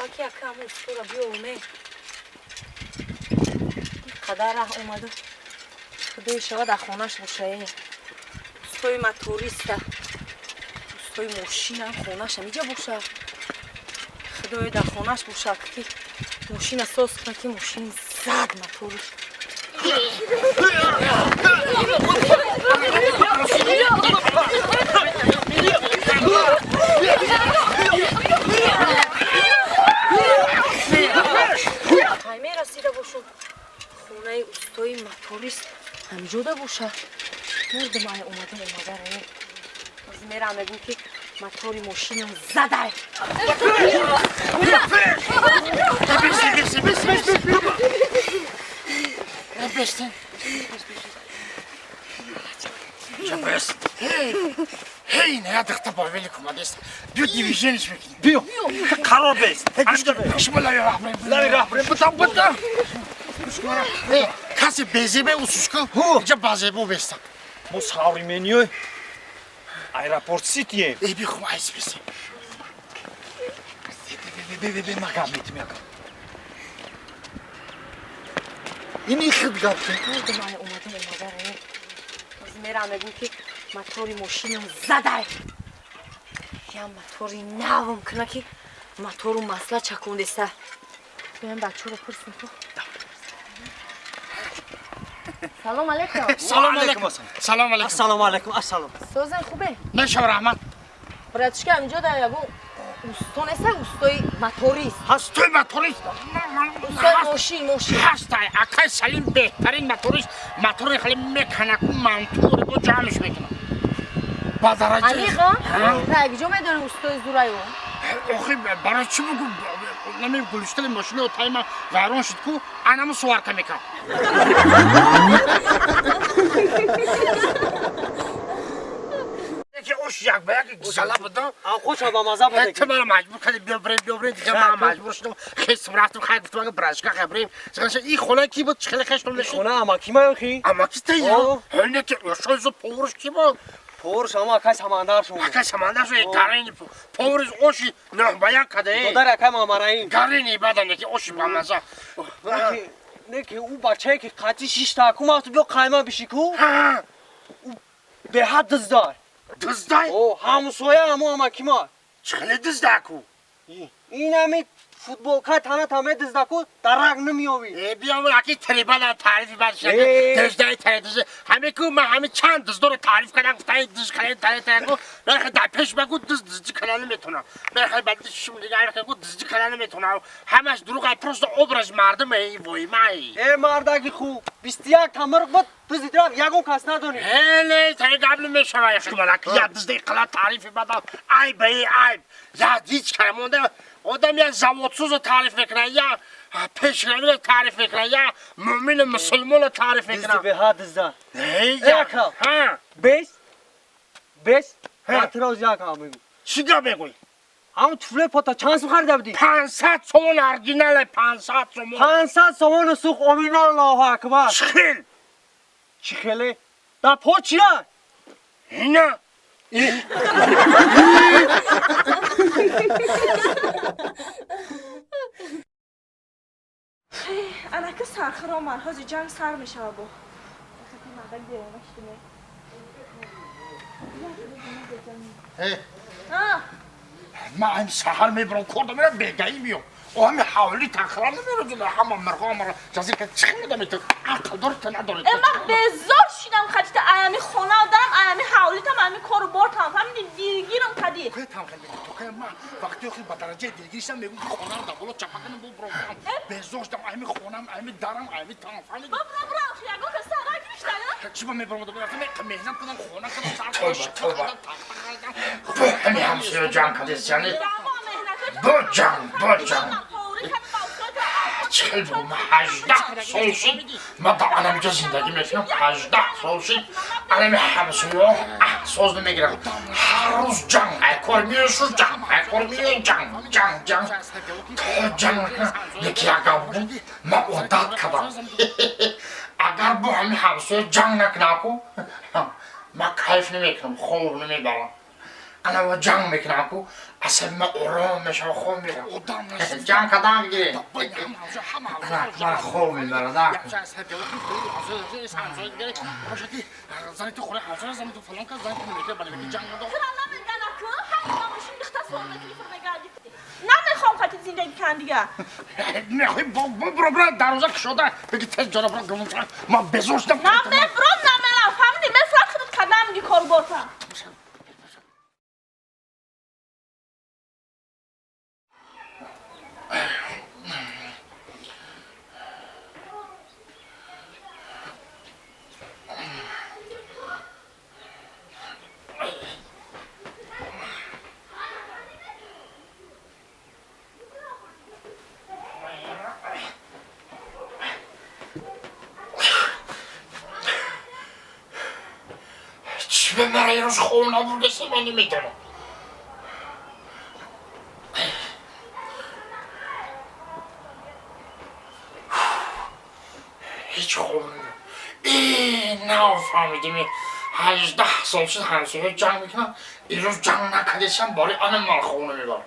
Шава ки ака ҳамун устора биёвме. Қадар раҳ омаду. Худои шава дар хонаш бошае. Устои моториста. Устои мошинам хонаш ҳамиҷа боша. Худои дар хонаш боша ки мошина соз кунад, ки мошин зад моториш. Кай мерасида бошум? Хонаи устои моторист ҳамиҷода боша. Мурдам ай омадам омадаре. Оз мерам, мегӯм, ки мотори мошинам задай. Беси, беси, беси, беси. Беси. Бес. Ҳей, ҳей, не дихта бо велик омадест. Биё, движение ш мекунем. Биё, қарор бест. Шумо лави раҳ брем. Лави раҳ брем, бутам, бутам. Э, касе безебе усушку? Иҷа базебо беста. Мо современный ой аэропорт ситием. Э, бихум айс беси. Бе, бе, бе, ма гап метим якам. Ини хид гап. Мурдам ай омадам омадаре. Оз мерам, мегӯм, ки мотори мошинам задай. Я мотори навам куна, ки мотору масла чакондеста. Биёем, бачаро пурсем ку. Салом алейкум. Салом алейкум. Салом алейкум. Ассалому алайкум, ассалом. Созен, хубе? Мешав, раҳмат. Братишка, ҳамиҷо да ягон усто неста, устои моторист? Ҳаст, той моторист. Устои мошин, мошин. Ҳастай, акай Салим беҳтарин моторист. Мотори хеле меканаку, мантури бо ҷамъш мекунад. Ба дараҷа. Аниқа? На, якҷо медонӣ устои зураю? Охи, барои чӣ бугу, нами гулиштали мошинао тайма вайрон шуд ку, анаму сварка мекард. Яке ош як ба як зала будам. Хуша ба маза Ту буде. мара маҷбур кардӣ, биё брем, биё брем, дига ман маҷбур шудам. Хестам, рафтам, хай гуфтам, ага бражка хай брем. Згаша и хона ки буд, хеле хештам нешид. Хона амаки ма ёхи? Амаки та я. О. Ҳоле ки ошои зу поварш ки буд? Поварш ама акай Самандар шумо. Акай Самандар шу, гарени поварш оши нӯҳ ба як каде. Додар акай Мамараим. Гарени бадан ки оши ба маза. Не ки ӯ бачае ки қатъи шишта ку мафту биё қайма биши ку? Ҳа. Беҳад диздай. Диздай? О, ҳамсоя амо амаки ма. Чӣ хеле дизда ку? Инами футболка тана таме дизда ку, дарак намеёвӣ. Э, биё, аки трибала таърифи бад шуда. Э. Диздай тари диз. Ҳаме ку ман ҳаме чанд диздоро таъриф кардам, гуфтам диз хеле тари тари ку. Ман дар пеш багу диз диздӣ кара наметонам. Ман хеле бад шум дига ку диздӣ кара наметонам. Ҳамаш дурӯғ, ай просто образ мардум эй вой май. Э, мардаки хуб, 21 та мирғ буд, дуздид рафт, ягон кас надонӣ. Хеле тари гап намешава. Шумалак я дизди қала таърифи бадам. Айб эй айб. Я ҳеҷ кара монда одам я заводсозо таъриф мекунад, я пешравиро таъриф мекунад, я мӯмину мусулмонро таъриф Дизди мекунад. беҳад дизда. Эй, Э, ака. ҳа. Бес? Бес? Ҳа. Натироз як ҳам мегӯ. Чӣ гап мегӯӣ? Ҳам туфле пота чанд сум харида будӣ? 500 сомон, оригинале, 500 сомон. 500 сомону сух, омин, Аллоҳу акбар. Чӣ хел? Чӣ хеле? Дар по чия? Ина. Анаки сархир омад, ҳозир ҷанг сар мешава бо. Э, ман ҳами саҳар мебарам, кор дамерам, бегаӣ миём. О, ҳами ҳавли тахра намерозуна, ҳама мирғо ҳамаро ҷазир кард. Чӣ хел одаме ту? Ақл дори ту, надори? Э, ман безор шидам, хадита, аями хона дорам, аями ҳавлитам, аями кору бортам, фаҳмиди, дилгирам кади. Куя там хел мегӯ? То кая ман вақти охир ба дараҷаи дилгирӣ шудам, мегӯм, ки хонаро дар боло чапа кунам, бо буром. Безор шудам, аями хонам, аями дарам, аями там, фаҳмиди? Ба бра, бра, ягон кас сара гирифта. Чӣ ба мебарам? Меҳнат кунам, хона кунам, сар кунам, шикор кардам, тахта харидам. Ҳами ҳамсоя ҷанг кардест, яъне бо ҷанг, бо ҷанг. Чӣ хел бугу, ман 18 сол шуд, ман дар анамиҷо зиндагӣ мекунам, 18 сол шуд, анами ҳамсояҳо соз намегирам. Ҳар рӯз ҷанг, ай кор меошу ҷанг, ай кор меои ҷанг, ҷанг, ҷанг, то ҷанг накунам. Яки як гап бугу, ман одат кардам, агар бо ҳами ҳамсоя ҷанг накунам ку, ман кайф намекунам, хоб намебарам. Ана ҷанг мекунам ку асаби ман ором мешава, хоб мерам. Ҷанг кардам бигирем. Ман хоб мебарад. Намехоҳам қати зиндагӣ кан дига. Мехоҳӣ бибро, бира, дарвоза кушода, биги тез ҷона бира. Ман безор шудам. На мебром, намерам, фаҳмидӣ? Мефрат худат кардам миги коруборта. Чӣ ба мара ирӯз хоб набурдаси, ман намедонам. Ҳеҷ хоб нав фаҳмидим, 18 сол шуд ҳамсоя ҷанг мекунам, ирӯз ҷанг накардесам, бори ана ман хоб намебарам.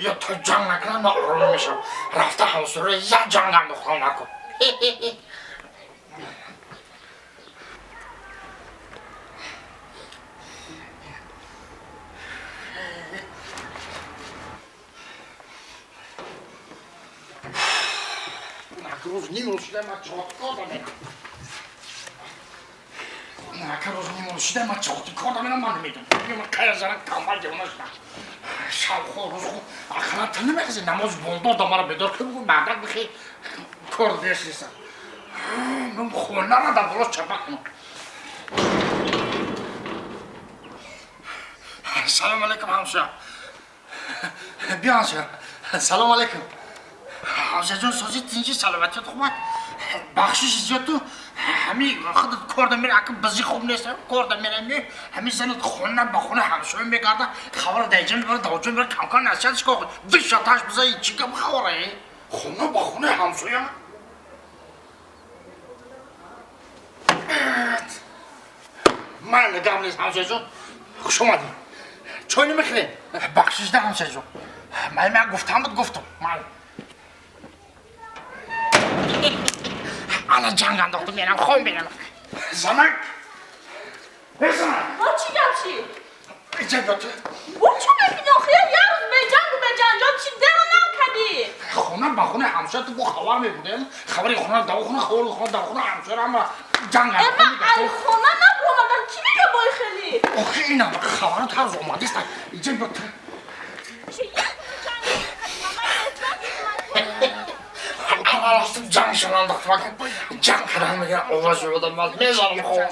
Ё то ҷанг накунам ман ором намешавам. Рафта ҳамсояро як ҷанг андохтам накун. Рӯз нимрӯз шуда ман чоти кор дамерам. Ака, рӯз нимрӯз шуда ман чоти кор дамерам, ман намедонам. Ман қая зана камбал девона шудам. Шабхо рӯзхо ақалан тил намехези, намоз бондор да мара бедор ки бугу мардак бихе кор дешнеса. Ман хонара дар боло чапа кунам. Салом алейкум, ҳамсоя. Биё, ҳамсоя. Салом алейкум. Ҳамсояҷон, сози, тинҷи, саломатият хуб аст? Бахшиши зиёд, ту ҳами худат кор да мера, ака бизи хуб нест, кор да мера, ми ҳами занат хона ба хона ҳамсоя мегарда, хабар даиҷа мебара, давҷа мебара, камкам насиҳатш ко, ду шаташ биза, чӣ гап хабара? Хона ба хона ҳамсоя. Ман гап нест, ҳамсояҷон, хуш омадӣ. Чой намехӯрем? Бахшиш да, ҳамсояҷон. Ман як гуфтам буд, гуфтам. Ман ана ҷанг андохтум, мерам, хом мерам. Занак! Занак! Бо чӣ гап ши? Иҷа биё ту. Бо чӣ мебини охи? Як рӯз беҷангу беҷанҷол чӣ деро нам кадӣ? Хона ба хона ҳамсоя ту бо хабар мебудем. Хабари хона даво хона, хабари хона даво хона ҳамсоя ҳама ҷанг Э, ман ай хона набуромадам, кӣ мега бой хелӣ? Охи инам хабару тарз омадист. Иҷа биё ту. Чи як рӯз ҷанг кадӣ? Ман эҳсос Аввал ҷанг шавам, ҷанг кардам, мегӯям овоз ёдам мезанам хоб.